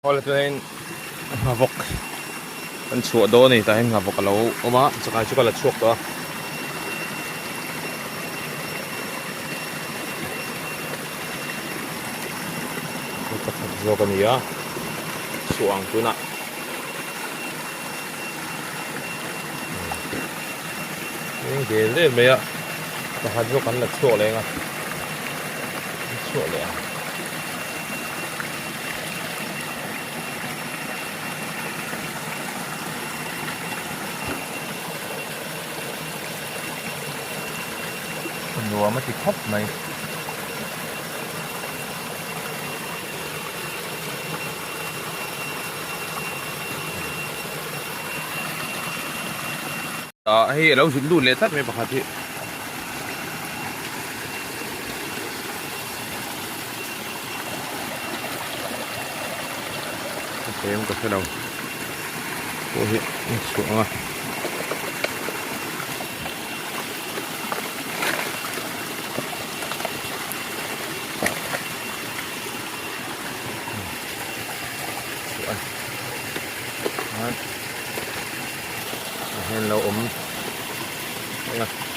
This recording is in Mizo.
Awle chuanin nghavawk an chhuah dawn a ni tah hian nghavawk a lo awm a chakai chu ka la chhuak tawh a. Hei pakhat zawk a ni a chhuah ang tunah. Eng del del mai a pakhat zawk an la chhuak leh ang a an chhuah leh ang. Nuam a ti khawp mai. Ah hei a lo zut lut leh tlat mai pakhat hi. A tlem ka hre lo pawh hi a chhuah ang a. Chhuah a. Hian lo awm reng a.